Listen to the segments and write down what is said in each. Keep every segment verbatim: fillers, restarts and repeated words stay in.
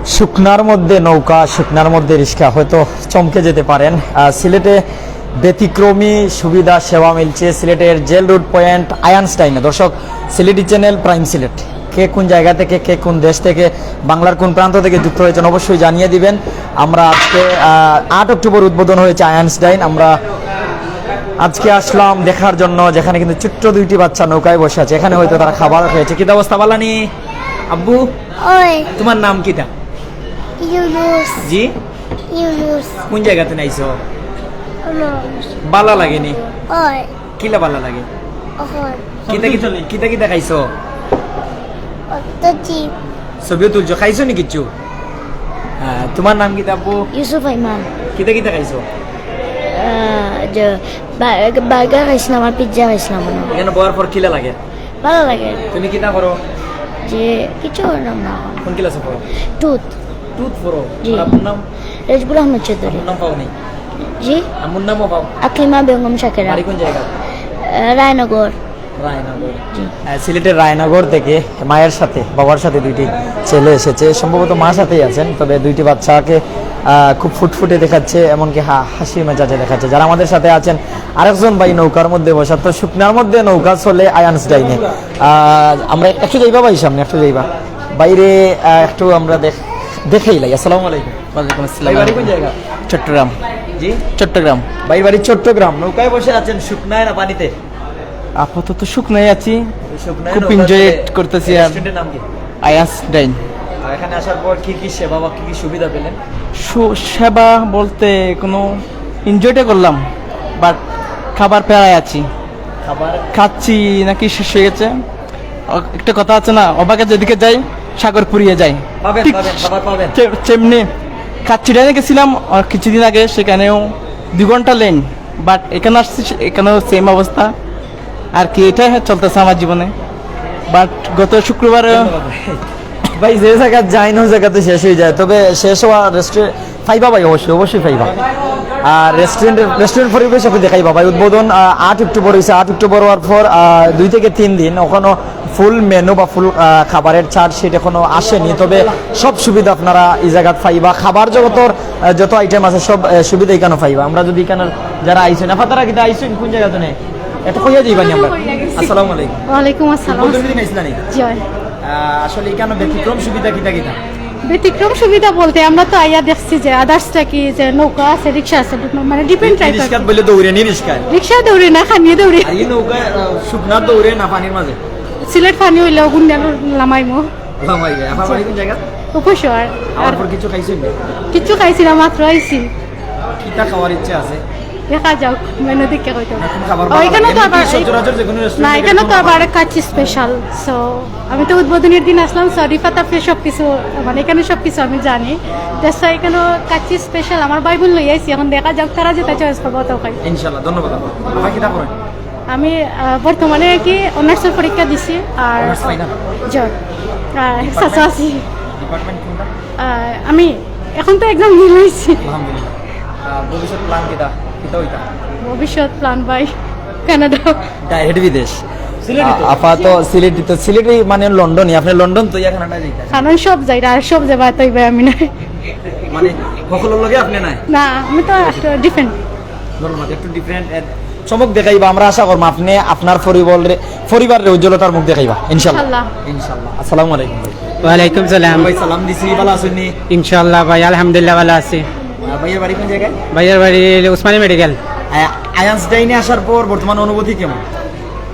শুকনার মধ্যে নৌকা, শুকনার মধ্যে রিক্সা, হয়তো চমকে যেতে পারেন। আহ, সিলেটে ব্যতিক্রমী সুবিধা সেবা মিলছে সিলেটের জেল রোড পয়েন্ট আয়ান্স ডাইনে। দর্শক, সিলেটি চ্যানেল প্রাইম সিলেট, কে কোন জায়গা থেকে, কে কোন দেশ থেকে, বাংলার কোন প্রান্ত থেকে যুক্ত হয়েছেন, অবশ্যই জানিয়ে দিবেন। আমরা আজকে, আহ, আট অক্টোবর উদ্বোধন হয়েছে আয়ান্স ডাইন। আমরা আজকে আসলাম দেখার জন্য, যেখানে কিন্তু ছোট্ট দুইটি বাচ্চা নৌকায় বসে আছে। এখানে হয়তো তারা খাবার খেয়েছে। কিতা অবস্থা, বালা নি আব্বু? ওই। তোমার নাম কিতা? ইউনুস। জি? ইউনুস। কোন জায়গাতে নাইছো? আমার। বালা লাগেনি? ওই। কিলা বালা লাগে? ওই। কিতা কিতা, কিতা কিতা খাইছো? অত চিপ। ছবিও তুলছো, খাইছো নি কিচ্ছু? হ্যাঁ, তোমার নাম কিতা আব্বু? ইউসুফ আইমান। কিতা কিতা খাইছো? আহ, যে বা-, বার্গার খাইছিলাম আর পিৎজা খাইছিলাম। এখানে বওয়ার পর কিলা লাগে? ভালা লাগে। তুমি কিতা করো? যে কিছু করলাম না। কোন ক্লাসে পড়ো? টুত। টুত পড়ো? জি। আর আব্বুর নাম? রেজবুল আহমেদ চৌধুরী। আব্বুর নাম পাও নি? জি। আম্মুর নামও পাও? আকলিমা বেগম শাকেরা। বাড়ি কোন জায়গা? আহ, রায়নগর। রায়নগর। জি। আহ, সিলেটের রায়নগর থেকে মায়ের সাথে, বাবার সাথে দুইটি ছেলে এসেছে। সম্ভবত মা সাথেই আছেন, তবে দুইটি বাচ্চাকে, আহ, খুব ফুটফুটে দেখাচ্ছে, এমনকি হা-, হাসি মেজাজে দেখাচ্ছে। যারা আমাদের সাথে আছেন, আরেকজন ভাই নৌকার মধ্যে বসা, তো শুকনার মধ্যে নৌকা চলে আয়ান্স ডাইনে। আহ, আমরা একটু যাইবা ভাই সামনে, একটু যাইবা বাইরে, আহ, একটু আমরা দেখ-, দেখেই লাই। আসসালামু আলাইকুম। ওয়ালাইকুম আসসালাম। ভাই, বাড়ি কোন জায়গা? চট্টগ্রাম। জি? চট্টগ্রাম। ভাই, বাড়ি চট্টগ্রাম। নৌকায় বসে আছেন শুকনায় না পানিতে? আপাতত শুকনায় আছি। শুকনায় খুব নৌকা এনজয় চলে। করতেছি আর। রেস্টুরেন্টের নাম কি? আয়ান্স ডাইন। আর এখানে আসার পর কি কি সেবা বা কি কি সুবিধা পেলেন? সু-, সেবা বলতে কোনো এনজয়টা করলাম, বাট খাবার প্যারায় আছি। খাবার? খাচ্ছি নাকি শেষ হয়ে গেছে। অ-, একটা কথা আছে না, অবাকে যেদিকে যাই, সাগর ফুরিয়ে যায়। পাবেন, ঠিক পাবেন, খাবার পাবেন। চে-, চেমনি কাচ্চিডাইনে গেছিলাম, আহ, কিছুদিন আগে, সেখানেও দুই ঘন্টা লেন, বাট এখানে আসছি, সে-, এখানেও সেম অবস্থা। আর কি, এটাই চলতেছে আমার জীবনে। বাট গত শুক্রবারে ধন্যবাদ ভাই। ভাই, যে জায়গা যাই না, ওই জায়গাতে শেষ হয়ে যায়, তবে শেষ হওয়া রেস্টুরেন্ট পাইবা ভাই, অবশ্যই, অবশ্যই পাইবা। আর রেস্টুরেন্ট, রেস্টুরেন্ট পরিবেশ আপনি দেখাইবা ভাই। উদ্বোধন, আহ, আট অক্টোবর হয়েছে। আট অক্টোবর হওয়ার পর, আহ, দুই থেকে তিন দিন, ওখানে ফুল মেনু বা ফুল, আহ, খাবারের চার্ট শিট এখনো আসেনি, তবে সব সুবিধা আপনারা এই জায়গাত পাইবা। খাবার জগতর, আহ, যত আইটেম আছে, সব, আহ, সুবিধা এখানে পাইবা। আমরা যদি এখানে যারা আইছেন, আপনারা কিন্তু আইছেন কোন জায়গা থেকে? এটা কইয়া যাইবা নি আমরা। আসসালামু আলাইকুম। ওয়ালাইকুম আসসালাম। উদ্বোধনী দিন আইছিলা নি? জি, হয়। আহ, আসলে এখানে ব্যতিক্রম সুবিধা কিতা কিতা? ব্যতিক্রম সুবিধা বলতে আমরা তো আইয়া দেখছি যে আদার্সটা কি, যে নৌকা আছে, রিক্সা আছে, মানে ডিফারেন্ট টাইপ। রিক্সা বলে দৌড়ে নি রিক্সা? রিক্সা দৌড়ে না, খানিয়ে দৌড়ে। আর এই নৌকা, আহ, শুকনা দৌড়ে না পানির মাঝে? সিলেট পানি হইলে ওগুন লামাইমো। লামাইবে। আমার বাড়ি কোন জায়গা? উপশহর। আর কিছু খাইছেন? কিছু খাইছি না, মাত্র আইছি। কিতা খাওয়ার ইচ্ছা আছে? দেখা যাক, মেনু দেখে হয়তো। না, কোন খাবার ও, ভালো এখানে লাগে? তো এমনি আবার কি সচরাচর যে কোনো না, রেস্টুরেন্টে এখানে কোন তো খাবার? আবার কাচ্চি স্পেশাল। সো আমি তো উদ্বোধনের দিন আসলাম, সো রিফাত আপনি সব কিছু, মানে এখানে সব কিছু আমি জানি। That's why এখানে কাচ্চি স্পেশাল আমার ভাই বোন লই আইছি, এখন দেখা যাক তারা যেটা চয়েস করবো তো খাই। ইনশাআল্লাহ, ধন্যবাদ আপা। আপা কিতা করেন? আমি, আহ, বর্তমানে আর কি অনার্সের পরীক্ষা দিছি আর অনার্স ফাইনাল? জি। আর ডিপার্টমেন্ট? চাচা আছি। ডিপার্টমেন্ট কোনটা? আহ, আমি এখন তো এক্সাম দিয়ে রয়েছি। আলহামদুলিল্লাহ। আহ, ভবিষ্যৎ প্ল্যান কিতা? কিতা হইতা? ভবিষ্যৎ প্ল্যান ভাই কানাডা। ডাইরেক্ট বিদেশ। সিলেটই তো। আ-, আপাতত সিলেটই তো, সিলেটই মানে লন্ডনই। আপনি লন্ডন তো ইয়া কানাডা যাইতা? কারণ সব যাই, আর সব যাবা তো ভাই আমি নাই। মানে সকলের লগে আপনি নাই? না, আমি তো একটা ডিফারেন্ট। ধন্যবাদ, একটু ডিফারেন্ট, এ, চমক দেখাইবা। আমরা আশা করবো আপনি আপনার পরিবাররে, পরিবাররে উজ্জ্বলতার মুখ দেখাইবা, ইনশাআল্লাহ। ইনশাআল্লাহ। ইনশাআল্লাহ। আসসালামু আলাইকুম ভাই। ওয়ালাইকুম সালাম। ভাই, সালাম দিছি, ভালো আছেন নি? ইনশাআল্লাহ ভাই, আলহামদুলিল্লাহ ভালো আছি। আহ, ভাইয়ের বাড়ি কোন জায়গায়? ভাইয়ের বাড়ি হলো উসমানী মেডিকেল। আহ, আয়ান্স ডাইনে আসার পর বর্তমান অনুভূতি কেমন?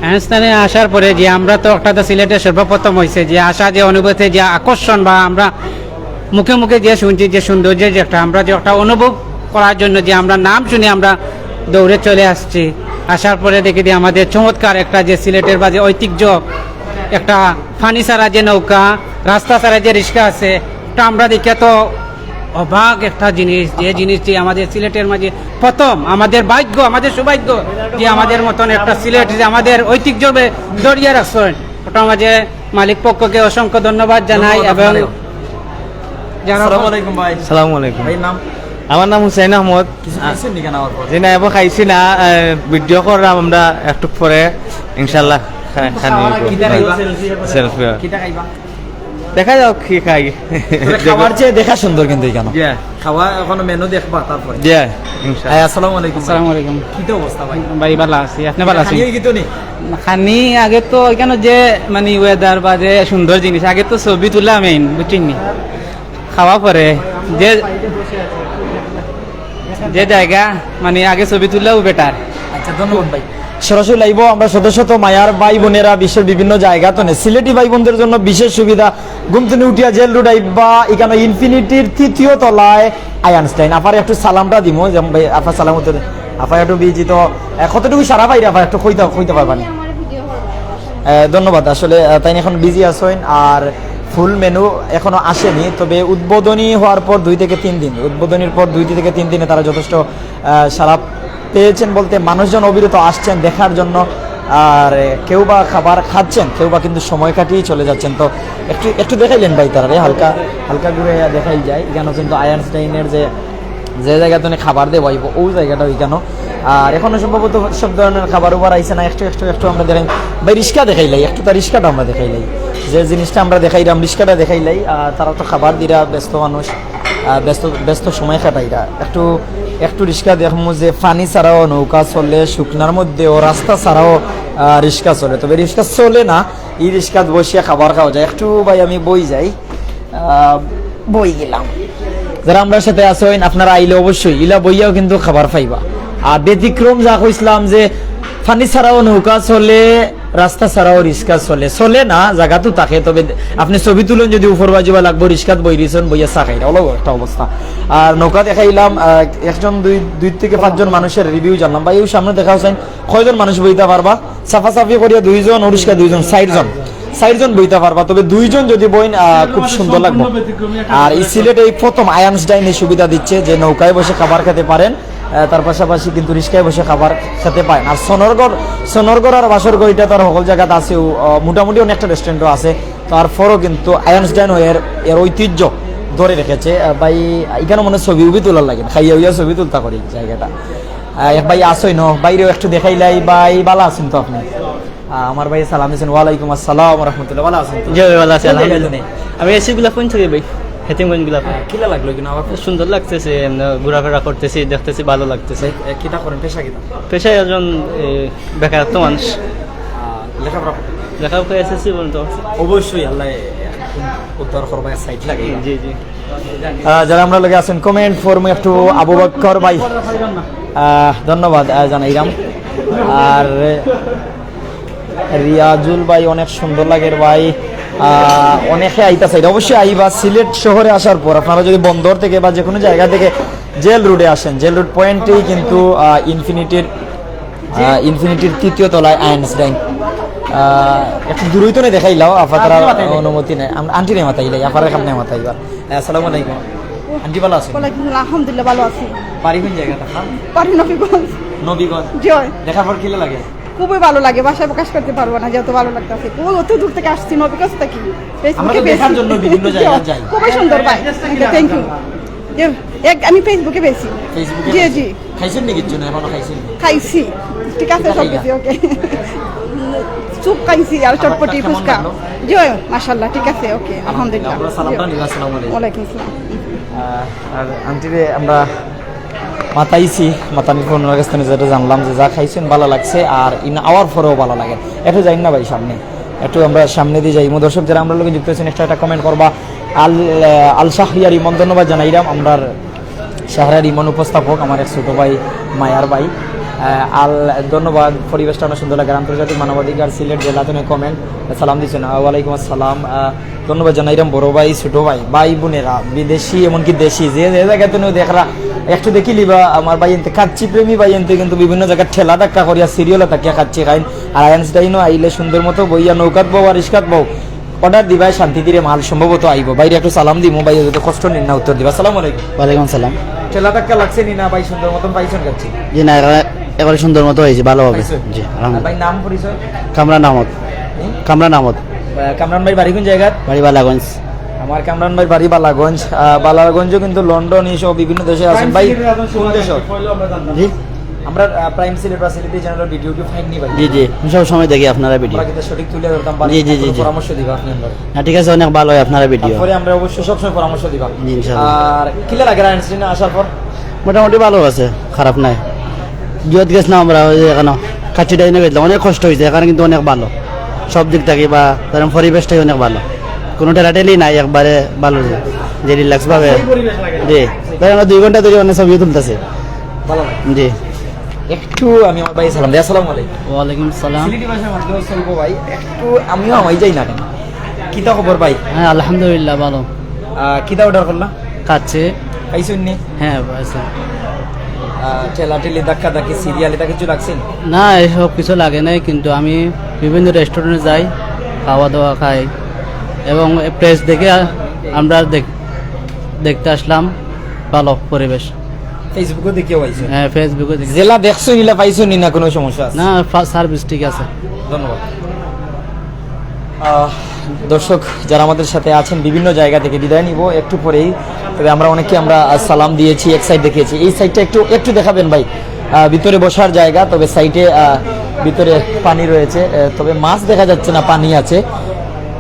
আয়ান্স ডাইনে আসার পরে যে আমরা তো একটা তো সিলেটে সর্বপ্রথম হইছে যে আসা, যে অনুভূতি, যে আকর্ষণ বা আমরা মুখে মুখে যে শুনছি যে সৌন্দর্য, যে একটা আমরা যে একটা অনুভব করার জন্য যে আমরা নাম শুনে আমরা দৌড়ে চলে আসছি। আসার পরে দেখি যে আমাদের চমৎকার একটা যে সিলেটের বা যে ঐতিহ্য, একটা পানি ছাড়া যে নৌকা, রাস্তা ছাড়া যে রিক্সা আছে, ওটা আমরা দেখে তো অবাক একটা জিনিস, যে জিনিসটি আমাদের সিলেটের মাঝে প্রথম, আমাদের ভাগ্য, আমাদের সৌভাগ্য যে আমাদের মতন একটা সিলেট যে আমাদের ঐতিহ্য ধরিয়া রাখছেন, ওটা মাঝে মালিক পক্ষকে অসংখ্য ধন্যবাদ জানাই। ধন্যবাদ এবং আপনারেও। যারা আসসালামু আলাইকুম ভাই। সালামু আলাইকুম। ভাইয়ের নাম? আমার নাম হুসেন আহমদ। কিছু খাইছেন নি কেন আমার পর? জি না, এবার খাইছি না, আহ, ভিডিও করলাম আমরা একটু পরে, ইনশাআল্লাহ খা-, খানি খাওয়ার আগে হইব। কিতা খাইবা? সেলফি। কিতা খাইবা? দেখা যাক কি খাই। তবে খাবার চেয়ে দেখা সুন্দর কিন্তু এখানে। জি, খাওয়া এখনো মেনু দেখবা তারপরে। জি, ইনশাআল্লাহ। হ্যাঁ, আসসালামু আলাইকুম ভাই। আসসালামু আলাইকুম। কি তো অবস্থা ভাই? ভাই, ভালো আছি, আপনি ভালো আছেন? খানি কি তো নেই? খানি আগে তো এখানে যে মানে ওয়েদার বা যে সুন্দর জিনিস, আগে তো ছবি তোলা মেইন, বুঝছেন নি? খাওয়া পরে যে যে জায়গা, মানে আগে ছবি তুললেও বেটার। আচ্ছা, ধন্যবাদ ভাই। সরাসরি লাইভও আমরা শত শত মায়ার ভাই বোনেরা বিশ্বের বিভিন্ন জায়গা তো নেই। সিলেটি ভাই বোনদের জন্য বিশেষ সুবিধা, ঘুম থেকে উঠিয়া জেল রোড আইবা, এখানে ইনফিনিটির তৃতীয় তলায় আয়ানস্টাইন। আফার একটু সালামটা দিমু, যেমন ভাই আফার সালাম উত্তর আফা একটু বিজি তো, আহ, কতটুকু সারা পাইরা আফা একটু কইতা কইতা পারবানি। আহ, ধন্যবাদ। আসলে আহ, তাই এখন বিজি আছইন আর ফুল মেনু এখনো আসেনি, তবে উদ্বোধনী হওয়ার পর দুই থেকে তিন দিন, উদ্বোধনীর পর দুই থেকে তিন দিনে তারা যথেষ্ট আহ, সারা পেয়েছেন বলতে মানুষজন অবিরত আসছেন দেখার জন্য। আর আহ, কেউ বা খাবার খাচ্ছেন, কেউ বা কিন্তু সময় কাটিয়ে চলে যাচ্ছেন। তো একটু একটু দেখাইলেন ভাই তারা রে, হালকা হালকা ঘুরে দেখাই যায়। এখানে কিন্তু আয়ানস্টাইনের যে যে জায়গা থেকে খাবার দেওয়া হইব, ওই জায়গাটা ওইখানে। আর এখনো সম্ভবত সব ধরনের খাবার উবার আইছে না। একটু একটু একটু আমরা দেখাই ভাই, রিক্সা দেখাইলাই, একটু তার রিক্সাটা আমরা দেখাইলাই। যে জিনিসটা আমরা দেখাইলাম, রিক্সাটা দেখাইলাই। আর তারা তো খাবার দিরা ব্যস্ত মানুষ, আহ, ব্যস্ত ব্যস্ত সময় কাটাইরা। একটু একটু রিক্সা দেখমু যে পানি ছাড়াও নৌকা চলে, শুকনার মধ্যেও রাস্তা ছাড়াও আহ, রিক্সা চলে। তবে রিক্সা চলে না, এই রিক্সাত বসিয়া খাবার খাওয়া যায়। একটু ভাই আমি বই যাই, আহ, বই গেলাম। যারা আমরা সাথে আছেন, আপনারা আইলে অবশ্যই ইলা বইয়াও কিন্তু খাবার পাইবা। আর ব্যতিক্রম যা কইছিলাম যে পানি ছাড়াও নৌকা চলে, রাস্তা ছাড়াও রিক্সা চলে, চলে না, জায়গা তো থাকে। তবে আপনি ছবি তুলুন যদি উপর বাজুবা লাগবো, রিক্সাত বই রইছেন, বইয়া চা খাইরা, অলো একটা অবস্থা। আর নৌকা দেখাইলাম, আহ, একজন দুই দুই থেকে পাঁচজন মানুষের রিভিউ জানলাম। ভাই, ওই সামনে দেখা হচ্ছেন কয়জন মানুষ বইতে পারবা? সাফাসাফি করিয়া দুইজন, ওরিস্কা দুইজন, চারজন, চারজন বইতে পারবা। তবে দুইজন যদি বইন, আহ, খুব সুন্দর লাগবো। আর এই সিলেটে এই প্রথম আয়ানস্টাইন এই সুবিধা দিচ্ছে যে নৌকায় বসে খাবার খেতে পারেন, আহ, তার পাশাপাশি কিন্তু রিক্সায় বসে খাবার খেতে পারেন। আর সোনারগড়, সোনারগড় আর বাসরগড় এটা তো আর সকল জায়গাতে আছে, আহ, মোটামুটি অনেকটা রেস্টুরেন্টও আছে। তারপরও কিন্তু আয়ানস্টাইন এর এর ঐতিহ্য ধরে রেখেছে। আহ, ভাই, এখানে মনে হয় ছবি উবি তোলার লাগে, খাইয়া উইয়া ছবি তুলতা করি জায়গাটা। আহ, এক ভাই আসই ন, বাইরেও একটু দেখাইলাই। ভাই, ভালো আছেন তো আপনি? আহ, আমার ভাই সালাম দিয়েছেন, "ওয়ালাইকুম আসসালাম ওয়া রাহমাতুল্লাহ।" ভালো আছেন তো? জি, ভাই, ভালো আছি, কোন আলহামদুলিল্লাহ। জায়গা থেকে? আমি এসি গোলাপগঞ্জ থেকে ভাই, হেতিমগঞ্জ গোলাপগঞ্জ। আহ, কিলা লাগলো এখানে আবার? সুন্দর লাগতেছে, এমনি ঘোরাফেরা করতেছি, দেখতেছি, ভালো লাগতেছে। আহ, কিতা করেন, পেশা কিতা? পেশায় একজন এ, বেকারত্ব মানুষ। আহ, লেখাপড়া করেন? লেখাপড়া এসএসসি পর্যন্ত করছি। অবশ্যই আল্লাহ উদ্ধার করবা, সাইড লাগে। জি, জি। আহ, যারা আমরা লগে আছেন, কমেন্ট ফর্মে একটু আবু বক্কর ভাই, আহ, ধন্যবাদ আহ, জানাইলাম। আর রিয়াজুল ভাই, অনেক সুন্দর লাগের ভাই। আহ, অনেকে আইতা চাইরা, অবশ্যই আইবা। সিলেট শহরে আসার পর আপনারা যদি বন্দর থেকে বা যে কোনো জায়গা থেকে জেল রোডে আসেন, জেল রোড পয়েন্টেই কিন্তু আহ, ইনফিনিটির আহ, ইনফিনিটির তৃতীয় তলায় আয়ানস্টাইন। আহ, একটু দূরই তো দেখাইলাও, আফা তারা অনুমতি নেই। আম- আন্টি রে মাতাইলাই, আফারে খাম নেই মাতাইবা। আহ, আসসালামু আলাইকুম। আন্টি ভালো আছেন? ওয়ালাইকুম আসসালাম, আলহামদুলিল্লাহ ভালো আছি। বাড়ি কোন জায়গাটা আপনার? বাড়ি নবীগঞ্জ। নবীগঞ্জ। জি অয়। দেখার পর কিলা লাগে? খুবই ভালো লাগে, ভাষায় প্রকাশ করতে পারবো না, যেহেতু ভালো লাগতেছে। ও অত দূর থেকে আসছি, নবীগঞ্জ থেকে। আমরা তো ফেসবুকে দেখার পেয়েছি। জন্য বিভিন্ন জায়গায় যাই। খুবই সুন্দর ভাই। Thank you. যে এক আমি ফেসবুকে পেয়েছি। ফেসবুকে জি, পেয়েছি। জি। খাইছেন নি কিচ্ছু না, এখনো খাইছেন নি? খাইছি, ঠিক আছে, কিতা সব খাইলা? কিছু ওকে। স্যুপ খাইছি আর চটপটি, কেমন ফুচকা। লাগলো? জি, মাশাআল্লাহ, ঠিক আছে, ওকে, আলহামদুলিল্লাহ। আমরা সালামটা নিবা, আসসালামু আলাইকুম। ওয়ালাইকুম আসসালাম। আহ, আর আন্টিরে আমরা মাতাইছি, মাতানির পর ওনার কাছ থেকে যেটা জানলাম যে যা খাইছেন ভালো লাগছে, আর ইন আওয়ার পরেও ভালো লাগে। একটু যাই না ভাই সামনে, একটু আমরা সামনে দিয়ে যাই। দর্শক যারা আমরা লগে যুক্ত আছেন, একটা একটা কমেন্ট করবা। আল আল শাহরিয়ার ইমন, ধন্যবাদ জানাইলাম। আমরার শাহরিয়ার ইমন উপস্থাপক, আমার এক ছোট ভাই, মায়ার ভাই। আহ, আল ধন্যবাদ, পরিবেশটা অনেক সুন্দর লাগে। আন্তর্জাতিক মানবাধিকার সিলেট জেলা থেকে কমেন্ট, সালাম দিচ্ছেন। আহ, ওয়ালাইকুম আসসালাম। আহ, ধন্যবাদ জানাইলাম বড় ভাই, ছোট ভাই, ভাই বোনেরা, বিদেশি এমনকি দেশি, যে যে জায়গা থেকে দেখরা, একটু দেখি লিবা। আমার ভাই এনতে কাচ্চি প্রেমী ভাই এনতে কিন্তু বিভিন্ন জায়গায় ঠেলা ধাক্কা করিয়া সিরিয়ালে থাকিয়া কাচ্চি খাইন। আর আয়ানস্টাইনও আইলে সুন্দর মতো বইয়া নৌকাত বউ আর রিস্কাত বউ, অর্ডার দিবায় শান্তি তীরে মাল সম্ভবত আইব। বাইরে একটু সালাম দিমু, ভাই যদি কষ্ট নিন না উত্তর দিবা। আসসালামু আলাইকুম। ওয়ালাইকুম আসসালাম। ঠেলা ধাক্কা লাগছে নি না ভাই, সুন্দর মতন পাইছেন কাচ্চি? জি না, একেবারে, একেবারে সুন্দর মতো হয়েছে, ভালো হবে। পাইছেন? জি, আর আলহামদুলিল্লাহ। ভাই নাম পরিচয়? কামরান আহমদ। কামরান আহমদ। আহ, কামরান ভাই বাড়ি কোন জায়গায়? বাড়ি বালাগঞ্জ। আমার কামরান ভাই বাড়ি বালাগঞ্জ। আহ, বালাগঞ্জও কিন্তু লন্ডন এই সব বিভিন্ন দেশে আছেন ভাই। কোন দেশ? জি। আমরা, আহ, প্রাইম সিলেট বা সিলেটি চ্যানেলের ভিডিও কি ফাইন নি ভাই? জি, জি, আমি সবসময় দেখি আপনারা ভিডিও। আমরা কিন্তু সঠিক তুলে ধরতাম, বা জি, জি, জি, কোনো জি। পরামর্শ দিবা আপনি আমরা। না, ঠিক আছে, অনেক ভালো হয় আপনারা ভিডিও। তারপরে আমরা অবশ্যই সবসময় পরামর্শ দিবা। জি, ইনশাআল্লাহ। আর কিলা লাগে আইনস্টাইনে আসার পর? মোটামুটি ভালো আছে, খারাপ নাই। জুয়াত গেছিলাম আমরা, ওই যে এখানে কাচ্চি ডাইনে গেছিলাম, অনেক কষ্ট হয়েছে, এখানে কিন্তু অনেক ভালো, সব দিক থেকে বা ধরেন পরিবেশটাই অনেক ভালো, কোনো ঠেলাঠেলি নাই, একবারে ভালো যে, যে রিল্যাক্স ভাবে। জি, ধরেন আমরা দুই ঘন্টা ধরে অনেক ছবিও তুলতেছে। ভালো লাগে। জি। একটু আমি আমার ভাই সালাম দেই। আসসালামু আলাইকুম। ওয়ালাইকুম সালাম। সিলেটি ভাষার মাধ্যমে চলবো ভাই, একটু আমিও আমাই যাই না কেন। কিতা খবর ভাই? হ্যাঁ, আলহামদুলিল্লাহ, ভালো। আহ, কিতা অর্ডার করলা? কাচ্চি। খাইছুন নি? হ্যাঁ, আছে। আহ, ঠেলাঠেলি, ধাক্কা ধাক্কি, সিরিয়াল, এটা কিছু লাগছে নি? না, এসব কিছু লাগে নাই, কিন্তু আমি বিভিন্ন রেস্টুরেন্টে যাই, খাওয়া দাওয়া খাই, এবং প্লেস দেখে আমরা দেখ- দেখতে আসলাম। ভালো পরিবেশ। ফেসবুকে দেখিও পাইছো? হ্যাঁ, ফেসবুকে দেখি। জেলা দেখছো নিলা পাইছো নি, না কোনো সমস্যা আছে? না, ফা- সার্ভিস ঠিক আছে। ধন্যবাদ। আহ, দর্শক যারা আমাদের সাথে আছেন বিভিন্ন জায়গা থেকে, বিদায় নিব একটু পরেই। তবে আমরা অনেকে আমরা, আহ, সালাম দিয়েছি, এক সাইড দেখিয়েছি, এই সাইডটা একটু, একটু দেখাবেন ভাই। আহ, ভিতরে বসার জায়গা, তবে সাইডে, আহ, ভিতরে পানি রয়েছে, আহ, তবে মাছ দেখা যাচ্ছে না, পানি আছে।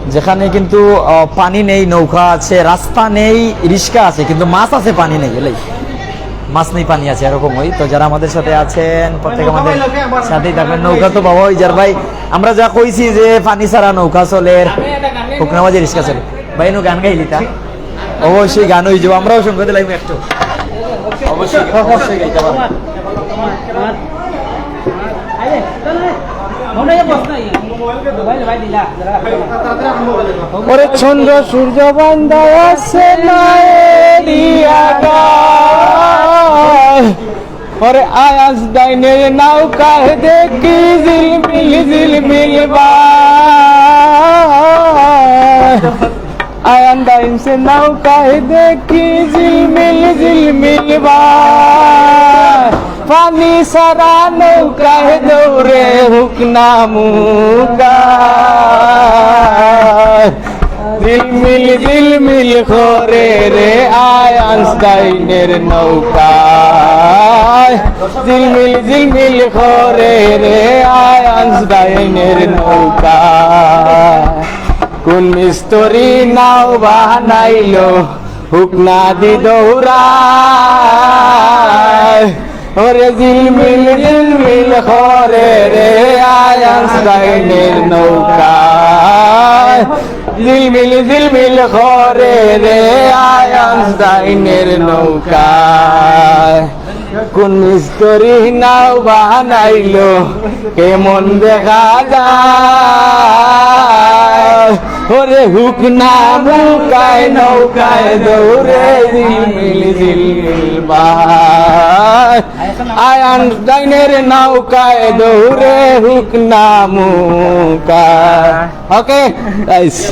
যেখানে কিন্তু, আহ, পানি নেই, নৌকা আছে, রাস্তা নেই, রিক্সা আছে, কিন্তু মাছ আছে, পানি নেই, এলাই। মাছ নেই, পানি আছে, এরকম হয়। তো যারা আমাদের সাথে আছেন, প্রত্যেক আমাদের সাথেই থাকবেন। নৌকা তো বাবা ওই যার ভাই, আমরা যা কইছি যে পানি ছাড়া নৌকা চলে, হুকনা মাঝে রিক্সা চলে। ভাই, নু গান গাইলি তা? অবশ্যই গান হয়ে যাবো, আমরাও সঙ্গে দিলাম একটু। অবশ্যই, অবশ্যই গাইতে পারবো। ওরে চন্দ্র সূর্য বান্দা আছে না এরিয়া গায়। ওরে আয়াস ডাইনের নৌকায় দেখি ঝিলমিল ঝিলমিল বায়। আয়ান ডাইনসে নৌকায় দেখি ঝিলমিল ঝিলমিল বায়। পানি সারা নৌকায় দৌড়ে হুকনা মুকা। ঝিলমিল ঝিলমিল করে রে আয়ান্স ডাইনের নৌকায়। ঝিলমিল ঝিলমিল করে রে আয়ান্স ডাইনের নৌকায়। কোন মিস্ত্রি নাও বানাইলো হুকনা দি দৌড়ায়। ওরে ঝিলমিল ঝিলমিল করে রে আয়ান্স ডাইনের নৌকায়। ঝিলমিল ঝিলমিল করে রে আয়ান্স ডাইনের নৌকায়। কোন মিস্ত্রি নাও বানাইলো কেমন দেখা যায়। ওরে হুকনা মুকায় নৌকায় দৌড়ে ঝিলমিল ঝিলমিল বায়। আয়ান ডাইনের নৌকায় দৌড়ে হুকনা মুকায়। ওকে, গাইস।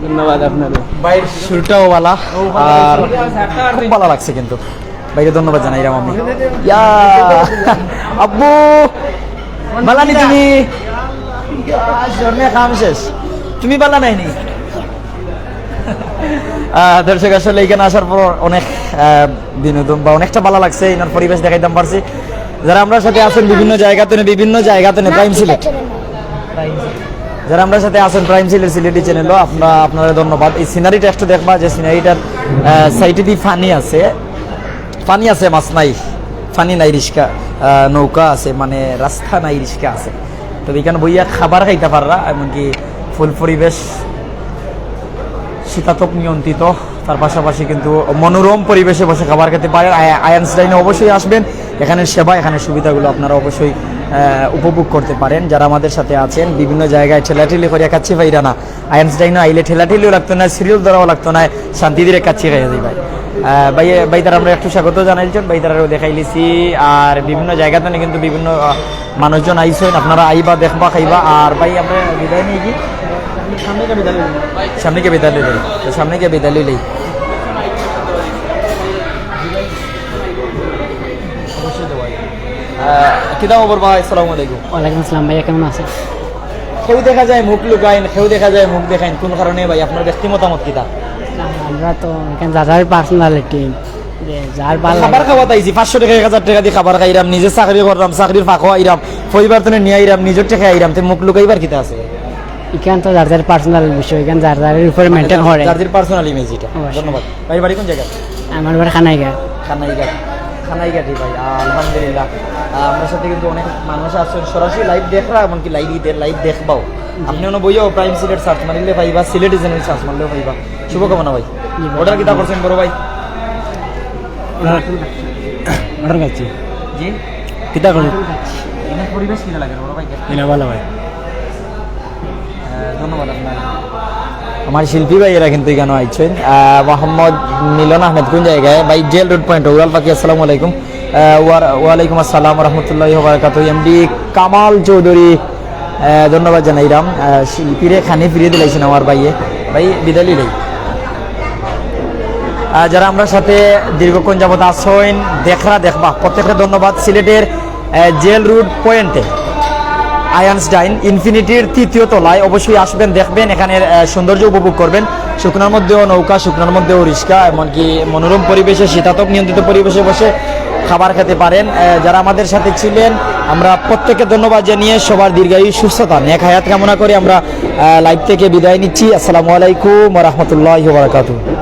ধন্যবাদ আপনারে। ভাইর সুরটাও ভালা, আর খুব ভালা লাগছে কিন্তু। ভাইরে ধন্যবাদ জানাইলাম আমি। ইয়া, আব্বু, ভালা নি তুমি? ইয়া, শরমে কাম শেষ। তুমি ভালা নাই নি? আহ, দর্শক, আসলে এখানে আসার পর অনেক, আহ, বিনোদন বা অনেকটা ভালা লাগছে, এনার পরিবেশ দেখাইতাম পারছি। যারা আমরা সাথে আছেন বিভিন্ন জায়গা থেকে, বিভিন্ন জায়গা থেকে, প্রাইম সিলেট। যারা আমরা সাথে আছেন প্রাইম সিলেট সিলেটি চ্যানেলও, আপনারা, আপনারা ধন্যবাদ। এই সিনারিটা একটু দেখবা, যে সিনারিটার, আহ, সাইডে দিয়ে পানি আছে, পানি আছে, মাছ নাই, পানি নাই, রিক্সা, আহ, নৌকা আছে, মানে রাস্তা নাই, রিক্সা আছে। তবে এখানে বইয়া খাবার খাইতা পাররা, এমনকি ফুল পরিবেশ শীতাতপ নিয়ন্ত্রিত, তার পাশাপাশি কিন্তু মনোরম পরিবেশে বসে খাবার খেতে পারেন। আয়া-, আয়ান্স ডাইনে অবশ্যই আসবেন, এখানে সেবা, এখানে সুবিধাগুলো আপনারা অবশ্যই, আহ, উপভোগ করতে পারেন। যারা আমাদের সাথে আছেন, বিভিন্ন জায়গায় ঠেলাঠেলি করিয়া কাচ্চি পাইরা না, আয়ান্স ডাইনে আইলে ঠেলাঠেলিও লাগতো না, সিরিয়াল ধরাও লাগতো না, শান্তি ধীরে কাচ্চি খাইয়া যাইবা। আহ, ভাই, ভাই তারা আমরা একটু স্বাগত জানাইলছেন, ভাই তারারও দেখাইলিছি। আর বিভিন্ন জায়গা থেকে কিন্তু বিভিন্ন, আহ, মানুষজন আইছেন, আপনারা আইবা, দেখবা, খাইবা। আর ভাই, আমরা বিদায় নিয়ে কি সামনে গিয়ে বিদায় লই, সামনে গিয়ে বিদায় লই, তো সামনে গিয়ে বিদায় লইলেই। আহ, কিতা খবর ভাই? আসসালামু আলাইকুম। ওয়ালাইকুম আসসালাম ভাইয়া, কেমন আছেন? কেউ দেখা যায় মুখ লুকাইন, কেউ দেখা যায় মুখ দেখাইন, কোন কারণে ভাই? আপনার ব্যক্তি মতামত কিতা? আমরা তো এখানে যার যার পার্সোনালিটি, যার ভালা খাবার লাগে। খাওয়াত আইছি, পাঁচশো টেকা, এক হাজার টেকা দি খাবার খাইরাম, নিজে চাকরি কররাম, চাকরির ফাঁকো আইরাম, পরিবার তো নিয়া আইরাম, নিজর টেকা আইরাম, তে মুখ লুকাইবার কিতা আছে? ইখান তো যার যার পার্সোনাল বিষয়, ইখান যার যার উপরে মেনটেন করে। যার যার পার্সোনাল ইমেজ এটা। অবশ্যই। ধন্যবাদ ভাই। বাড়ি কোন জায়গা? আমার বাড়ি খানাইঘাট। খানাইঘাট। খানাইঘাটি ভাই, আলহামদুলিল্লাহ। আহ, আমরার সাথে কিন্তু অনেক মানুষ আছইন, সরাসরি লাইভ দেখরা, এমনকি লাইভ লাইভ দেখবাও। আপনে অনো বইয়াও প্রাইম সিলেট সার্চ মারিলে পাইবা, সিলেটি চ্যানেল সার্চ মারলেও পাইবা। শুভকামনা ভাই। জি ভাই। অর্ডার কিতা করছইন বড় ভাই? অর্ডার করছি। জি। কিতা করি? এনে পরিবেশ কিতা লাগে বড় ভাই? এনে ভালা ভাই। আহ, ধন্যবাদ আপনার। আমার শিল্পী ভাইয়েরা কিন্তু এখানে আইছেন। আহ, মোহাম্মদ মিলন আহমেদ কোন জায়গায়? ভাই, জেল রোড পয়েন্ট, উড়াল পাখি, আসসালামু আলাইকুম। আহ, ওয়ার-, ওয়ালাইকুম আসসালাম রহমতুল্লাহ বারাকাতু। এমডি কামাল চৌধুরী, আহ, ধন্যবাদ জানাইরাম। আহ, শিল্পীরে খানি ফিরিয়ে দিলাইছেন আমার ভাইয়ে। ভাই, বিদায় লিলাই। আহ, যারা আমরার সাথে দীর্ঘক্ষণ যাবত আছইন, দেখরা দেখবা, প্রত্যেকটা ধন্যবাদ। সিলেটের, আহ, জেল রোড পয়েন্টে আয়ান্স ডাইন ইনফিনিটির তৃতীয় তলায় অবশ্যই আসবেন, দেখবেন এখানের, আহ, সৌন্দর্য উপভোগ করবেন। শুকনার মধ্যেও নৌকা, শুকনার মধ্যেও রিক্সা, এমনকি মনোরম পরিবেশে, শীতাতপ নিয়ন্ত্রিত পরিবেশে বসে খাবার খেতে পারেন। আহ, যারা আমাদের সাথে ছিলেন, আমরা প্রত্যেককে ধন্যবাদ জানিয়ে সবার দীর্ঘায়ু সুস্থতা নেক হায়াত কামনা করে আমরা, আহ, লাইভ থেকে বিদায় নিচ্ছি। আসসালামু আলাইকুম ওয়া রাহমাতুল্লাহি ওয়া বারাকাতুহু।